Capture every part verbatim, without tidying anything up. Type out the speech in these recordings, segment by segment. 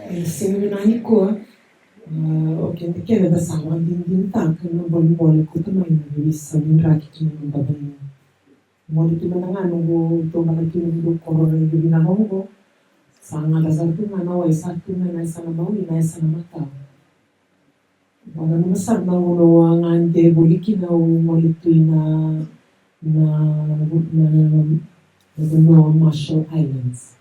E, siga vinaka nikua, a, o keda kece da sa vakadinadinataka na bolebole kauta mai na veisau ni draki ki na noda vanua. Gole tu mada ga noqu taubale tu na noqu koro, raica vinaka oqo. Sa gata sara tu ga na wai, sa tu ga na yasana mawi, na yasana makawa. Au nanuma sara na gauna au a gade voli kina, au gole tu i na, na, na, na vanua Marshall Islands.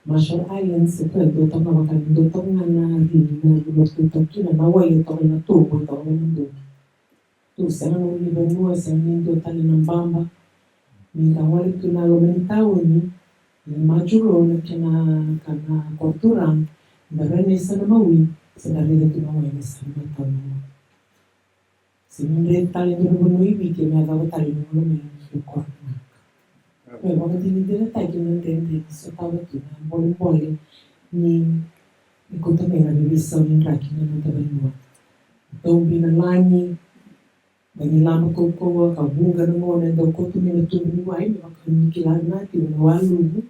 Marshall Islands e koya e dua toka na vaka, dua toka ga na rini, na vanua tu toka kina, na wai e toka na tobu, e toka ga na doki. Tu sega na ulunivanua, sega ni dua tale na baba. Ni da gole tu na loma ni tauni, ni Majuro na kena, ka na koro turaga, da rai na yasana mawi, se da raica tu na wai na yasana makawa. Se ni raica tale e dua na vanua i Viti, me yacova tale ni gauna me na dua koro vinaka. Me vakadinadinataki na dredre ni sotava tu na bolebole ni, ni kauta mai na veisau ni draki na noda vanua. Taubi na lagi, da ni lama kaukauwa, ka vuqa na gauna e dau kauta mai na tubu ni wai, me vaka ni kila vinaka tiko na waluvu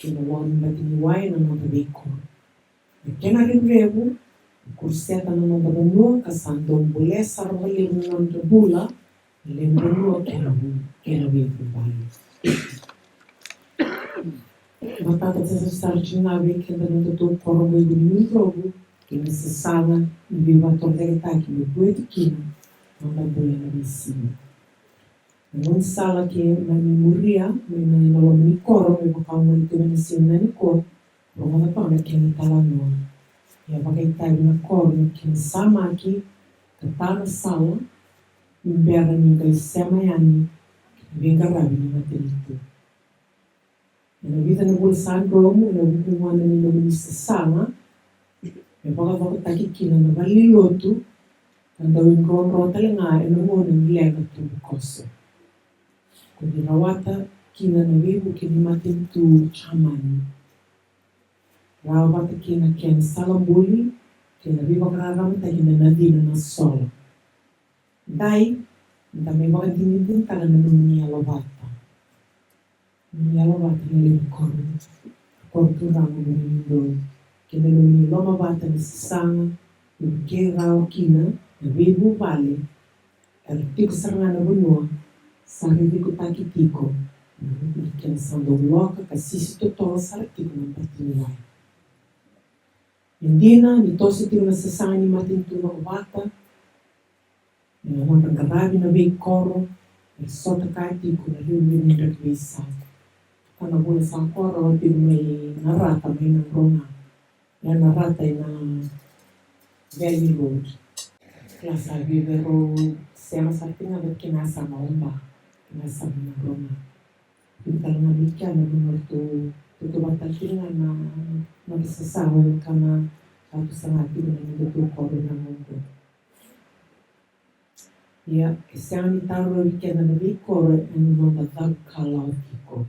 kei na loma ni bati ni wai na noda veikoro. Na kena revurevu e kuruseta na noda vanua, ka sa dau bolea sara vakalevu na noda bula, na lewe ni vanua kei na vu-, kei na veivuvale. Matata sara sara tiko ga vei keda na nodatou koro qo e Vunidrovu, kei na sasaga ni veivakatorocaketaki me vueti kina na noda bula ena veisiga. Na gaunisala kei na imuria mai na loma ni koro me vaka au gole tu mai na siga nikua, rogoca toka na kena italanoa. Ia vakaitavi na koro na kena samaki, ka ta na sala ni bera ni qai sema yani na veiqaravi ni matanitu. Ena vica na vula sa dromu, ena vuku ga ni nomuni sasaga me vakacokotaki kina na valenilotu, ka dau idrodro tale ga ena gauna ni leqa tubukoso. Ko ni rawata kina na veivuke ni matanitu Jamani, rawa vata kei na kena sala buli kei na veivakararamataki na nacina na solo. Dai, da mai vakadinadinataka na nomuni yalovata. Ni yalovata na lewe ni koro, koro turaga Vunidrovu, kei na nomuni lomavata na sasaga, ni vukei rawa kina na veivuvale era tiko sara ga na vanua sa ririkotaki tiko, na vuku ni kena sa dau loka ka sisi totolo sara tiko na bati ni wai. E dina ni toso tiko na sasaga ni matanitu Nauvata, ena nodra qaravi na veikoro, e sota kaya tiko na revurevu ni draki veisau. Ka na vula sa koro au tiko mai Narata, mai Nadroga. Ia Narata ena Valley Road. Kila sa veiveirau sema sara tiko ga vata kei na yasana Oba, kei na yasana Nadroga. Tiko tale ga mai kea na vanua ratou tautauvata tiko ga na, na sasaga, ka na ratou saga tiko na nodatou koro na noqu. Ia, e sega ni tarovi keda na veikoro ena noda cakacaka lawa tiko.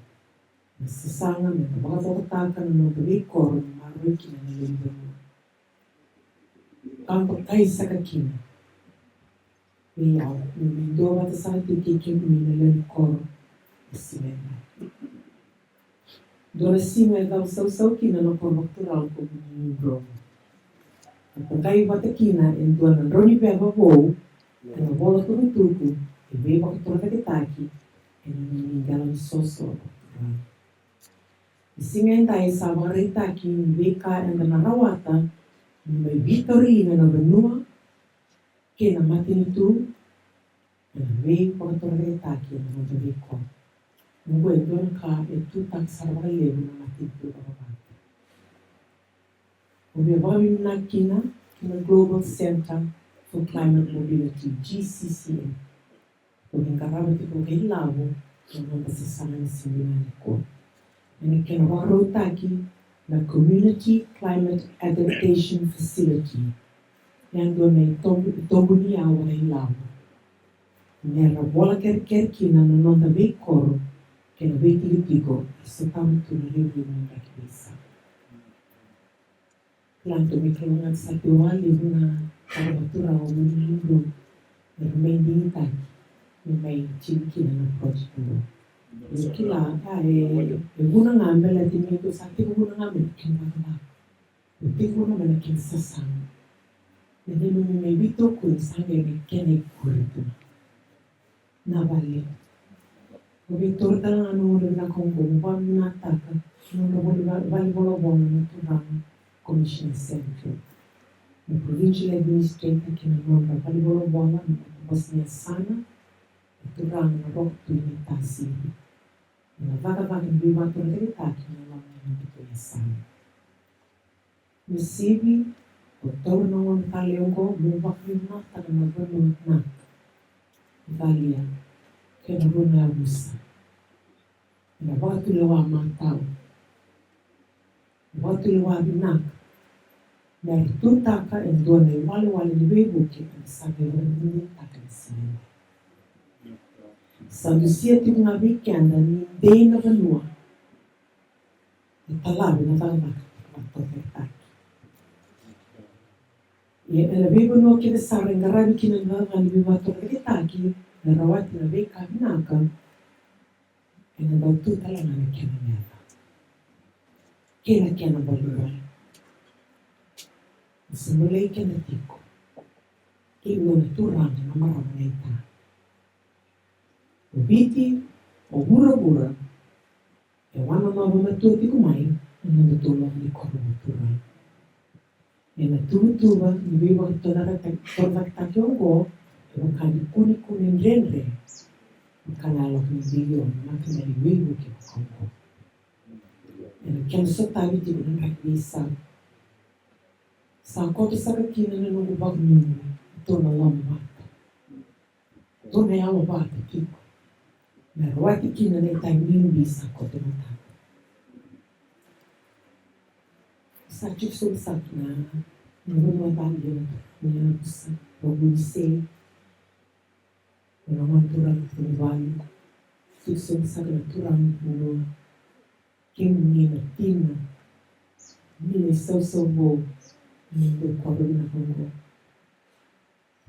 Na sasaga me da vakacokotaka na noda veikoro me maroroi kina na lewe ni vanua. Ka dokai saka kina vei au meu mai duavata sara tiko kei kemuni na lewe ni koro e siga edai. Dua na siga e cava sausau kina na koro vakaturaga ko Vunidrovu. Ka dokai vata kina e dua na drau ni veva vou ena vola tukutuku e veivakatorocaketaki ena nomuni dela ni soso vakaturaga. E siga edai sa vakaraitaki ni veika eda na rawata me mai veitauri ina na vanua kei na matanitu ena veivakatorocaketaki ena noda veikoro. Oqo e dua na ka e tutaka sara vakalevu na matanitu vakavata. Au via vakavinavinaka kina ki na Global Centre for Climate Mobility, G C C M. Ko ni qarava tiko vakailavo na noda sasaga ni siga nikua ena kena vakarautaki na Community Climate Adaptation Facility. E dua na itobu, itobu ni yau vakailavo me ra vola kerekere kina na noda veikoro kei na veitikotiko e sotava tu na revurevu ni draki veisau. Kila ni tou mai kalougata sara tiko vakalevu na koro vakaturaga o Vunidrovu me ra mai digitaki me mai tini kina na project oqo. Ni kila, a, e, e vuna ga me baleta ni tou sa tiko vuna ga me na kena vakacava. Tou tekivu mai na kena sasaga. Na neimami mai veitokoni sa qai mai kena ikuri tu. Na vale. Ko vei toro tale ga na gauna vinaka oqo mo vakavinavinakataka na nodra vale, vale, valenivolavola na turaga Commissioner Central, na Provincial Administrator kei na nodra valenivolavola na matabose ni yasana, na turaga na Roko Tui Naitasiri. Na cakacaka ni veivakatorocaketaki na loma ni neitou yasana. Ni sivi, ko taura na gauna tale oqo mo vakavinavinakataka na vanua vinaka, Valia kei na vanua yavusa. Ena vakatulewa matau, vakatulewa vinaka, me ra tutaka e dua na iwalewale ni veivuke ena sa qai vakadinadinataka na siga. Sa dusia tiko ga vei keda ni dei na vanua e talavi na cakacaka vakatotaki. Ia ena veivanua kece sara e qaravi kina na cakacaka ni veivakatorocaketaki, na rawati na veika vinaka, ena dau tu tale ga na kena meca kei na kena bolebole. Ni sa bolei keda tiko kei na turaga na marama naita. O Viti, o vuravura, e wanonova matua tiko mai na nodatou loma ni koro vakaturaga. Ena tuvatuva ni veivakatorocaketaki oqo, e vaka ni kunekune dredre, vaka na yaloka ni veiona, na kena ni veivuke vaka oqo. Ena kena sotavi tiko na draki veisau. Sa koto saka kina na noqu vakanuinui, tou na lomavata. Tou na yalomavata tiko. Na rawati kina na itavi ni bibi sa koto matata. Sa tiko sobu saka na, na vanua vale na turaga ni yavusa, Vavunisei. Na gone turaga ni vale. Tiko sobu saka na turaga ni vanua. Kemuni na tina ni isausau vou ni dou koro vinaka oqo.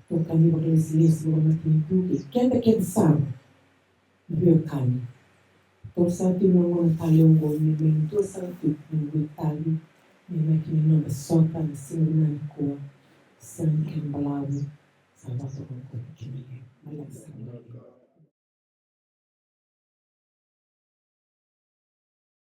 Tokani vakalesilesi vakamatanitu kei keda kece sara na veiwekani. Toro sara tiko na gauna tale oqo me mai dua sara tiko na noqu itavi me mai kina noda sota na siga vinaka nikua. Sega ni kena balavu, sa vakatoka oqo kina levu. Maleka sara.